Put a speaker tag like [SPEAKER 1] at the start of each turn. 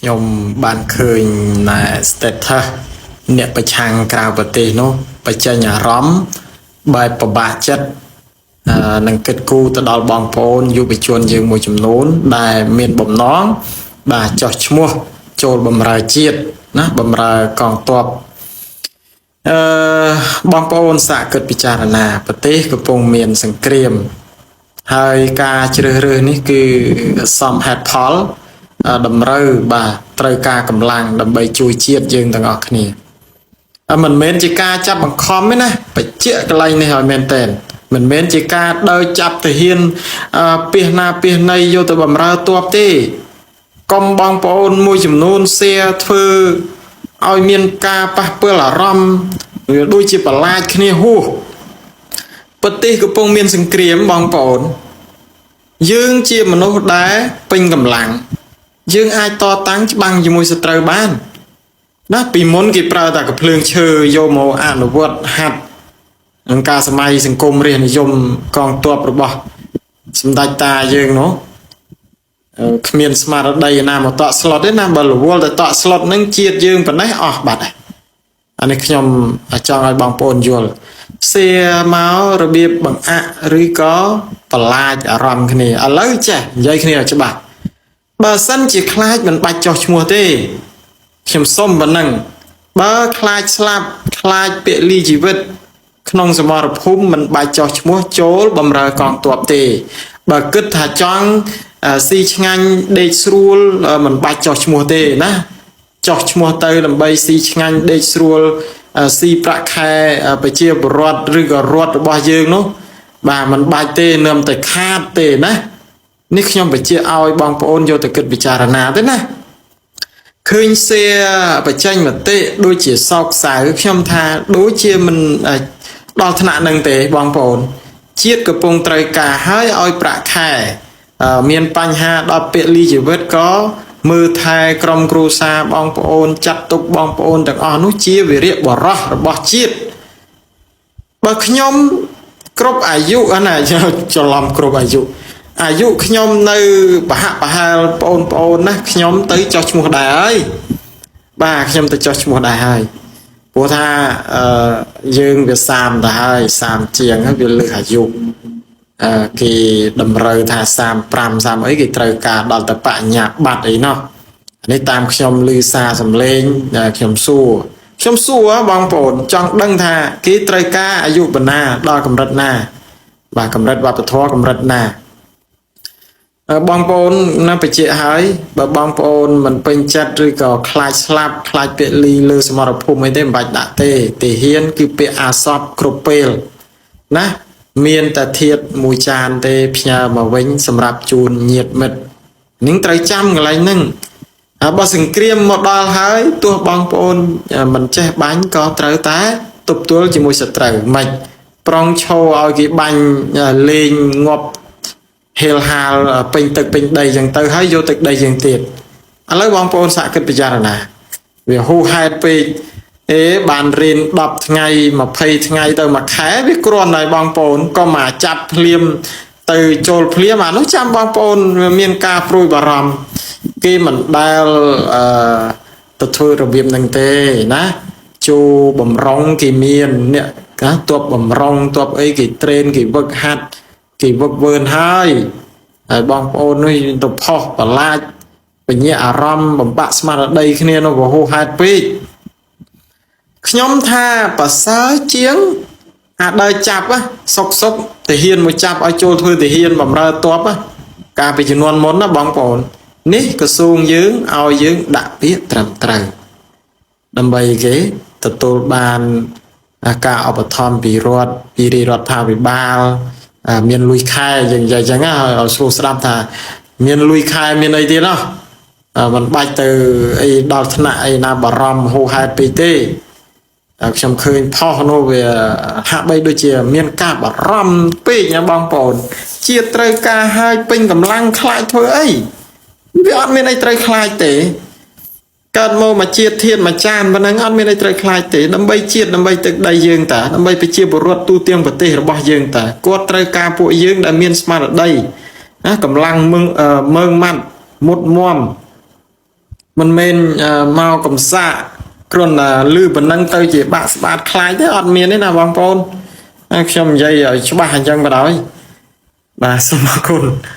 [SPEAKER 1] ខ្ញុំបានឃើញណែ status អ្នកប្រឆាំងក្រៅប្រទេសនោះបញ្ចេញអារម្មណ៍បែបពិបាកចិត្តនឹងគិតគូរទៅដល់បងប្អូនយុវជនយើងមួយចំនួនដែលមានបំណងបាទចោះឈ្មោះចូលបម្រើជាតិណាបម្រើកងទ័ពអឺបងប្អូនសាកគិតពិចារណាប្រទេសកំពុងមានសង្គ្រាម ហើយការជ្រើសរើសនេះគឺសមហេតុផលតម្រូវបាទត្រូវការកម្លាំងដើម្បីជួយជាតិយើងទាំងអស់គ្នាមិនមែនជាការចាប់បង្ខំទេណាបច្ចៈកន្លែងនេះឲ្យមែនតែនមិនមែនជាការដើរចាប់ទាហានពីសណាពីសណីយកទៅបំរើទ័ពទេកុំបងប្អូនមួយចំនួនសៀធ្វើឲ្យមានការប៉ះពាល់អារម្មណ៍វាដូចជាប្រឡាចគ្នាហួសប្រទេសកំពុងមានសង្គ្រាមបងប្អូន យើងជាមនុស្សដែលពេញកម្លាំងយើងអាចតតាំងច្បាំងជាមួយសត្រូវបានណាពីមុនគេប្រើតែកភ្លើងឈើយកមកអនុវត្តហាត់ក្នុងការសម័យសង្គមរាស្ត្រនិយមកងទ័ពរបស់សម្ដេចតាយើងនោះគ្មានស្មារតីណាមកតក់ស្លុតទេណាបើរវល់តែតក់ស្លុតនឹងជាតិយើងប៉ុណ្ណេះអស់បាត់ហើយអានេះខ្ញុំចង់ឲ្យបងប្អូនយល់សៀមករបៀបបង្អាក់ឬក៏បន្លាចអារម្មណ៍គ្នាឥឡូវចេះនិយាយគ្នាឲ្យច្បាស់បើសិនជាខ្លាចមិនបាច់ចោះឈ្មោះទេខ្ញុំសុំប៉ុណ្ណឹងបើខ្លាចស្លាប់ខ្លាចពលីជីវិតក្នុងសមរភូមិមិនបាច់ចោះឈ្មោះចូលបំរើកងទ័ពទេបើគិតថាចង់ស៊ីឆ្ងាញ់ដេកស្រួលមិនបាច់ចោះឈ្មោះទេណាចោះឈ្មោះទៅដើម្បីស៊ីឆ្ងាញ់ដេកស្រួលស៊ីប្រាក់ខែប្រជាពលរដ្ឋឬក៏រដ្ឋរបស់យើងនោះបាទមិនបាច់ទេនឹមតែខាតទេណានេះខ្ញុំបញ្ជាក់ឲ្យបងប្អូនយកទៅគិតពិចារណាទេណាឃើញសៀបញ្ចេញមតិដូចជាសោកសៅខ្ញុំថាដូចជាមិនដល់ថ្នាក់នឹងទេបងប្អូនជាតិកំពុងត្រូវការហើយឲ្យប្រាក់ខែមានបញ្ហាដល់ពលីជីវិតក៏មើលថែក្រុមគ្រួសារបងប្អូនចាត់ទុកបងប្អូនទាំងអស់នោះជាវីរៈបរោះរបស់ជាតិបើខ្ញុំគ្រប់អាយុអាណាច្រឡំគ្រប់អាយុអាយុខ្ញុំនៅប្រហាក់ប្រហែលបងប្អូនណាខ្ញុំទៅចោះឈ្មោះដែរហើយបាទខ្ញុំទៅចោះឈ្មោះដែរហើយព្រោះថាអឺយើងវា30ទៅហើយ30ជាងហើយវាលើសអាយុគេតម្រូវថា35 30អីគេត្រូវការដល់ទៅបញ្ញាបត្រអីណោះនេះតាមខ្ញុំឮសារសំឡេងខ្ញុំសួរខ្ញុំសួរបងប្អូនចង់ដឹងថាគេត្រូវការអាយុបណ្ណាដល់កម្រិតណាបាទកម្រិតវប្បធម៌កម្រិតណាបងប្អូនណាបញ្ជាក់ហើយបើបងប្អូនមិនពេញចិត្តឬក៏ខ្លាចស្លាប់ខ្លាចពលីលើសមរភូមិអីទេមិនបាច់ដាក់ទេទាហានគឺពាក្យអាសពគ្រប់ពេលណាមានតែធាតមួយចានទេផ្ញើមកវិញសម្រាប់ជូនញាតិមិត្តនឹងត្រូវចាំកន្លែងហ្នឹងបើសង្គ្រាមមកដល់ហើយទោះបងប្អូនមិនចេះបាញ់ក៏ត្រូវតែទប់ទល់ជាមួយសត្រូវមិនប្រុងឈោឲ្យគេបាញ់លេងងាប់ហេលហាលពេញទឹកពេញដីចឹងទៅហើយយកទឹកដីជាងទៀតឥឡូវបងប្អូនសាកគិតពិចារណាវាហួសហេតុពេកអេបានរៀន10ថ្ងៃ20ថ្ងៃទៅមួយខែវាគ្រាន់ហើយបងប្អូនក៏មកចាប់ភ្លាមទៅចូលភ្លាមអានោះចាំបងប្អូនមានការព្រួយបារម្ភគេមិនដែលអឺទៅធ្វើរបៀបនឹងទេណាជួបំរុងគេមានអ្នកណាទប់បំរុងទប់អីគេត្រេនគេវឹកហាត់គេវឹកវើហើយហើយបងប្អូននេះទៅផុសបន្លាចបញ្ញាអារម្មណ៍បំបាក់ស្មារតីគ្នានោះវហូហេតុពេកខ្ញុំថាប្រសើរជាងអាដើរចាប់សុកសុកទាហានមកចាប់ឲ្យចូលធ្វើទាហានបំរើទ័ពកាលពីជំនាន់មុនណាបងប្អូននេះក្រសួងយើងឲ្យយើងដាក់ពាក្យត្រឹមត្រូវដើម្បីគេទទួលបានការឧបត្ថម្ភពីរដ្ឋពីរាជរដ្ឋាភិបាលមានលុយខែយើងនិយាយចឹងឲ្យស្រួលស្ដាប់ថាមានលុយខែមានអីទៀតណោះមិនបាច់ទៅអីដល់ថ្នាក់អីណាបារម្ភហូហេតុពេកទេខ្ញុំឃើញផុសនោះវាហាក់បីដូចជាមានការបារម្ភពេកណាបងប្អូនជាតិត្រូវការឲ្យពេញកម្លាំងខ្លាចធ្វើអីវាអត់មានអីត្រូវខ្លាចទេកើតមកមកជាតិធាតមួយចានប៉ុណ្ណឹងអត់មានអីត្រូវខ្លាចទេដើម្បីជាតិដើម្បីទឹកដីយើងតាដើម្បីប្រជាពលរដ្ឋទូទាំងប្រទេសរបស់យើងតាគាត់ត្រូវការពួកយើងដែលមានស្មារតីណាកម្លាំងមើងម៉ាត់មុតមម មិនមែនអឺមកកំសាកគ្រាន់តែលឺប៉ុណ្ណឹងទៅជាបាក់ស្បាតខ្លាចទេអត់មានទេណាបងប្អូនហើយខ្ញុំនិយាយឲ្យច្បាស់អញ្ចឹងបណ្ដោយបាទសូមអរគុណ។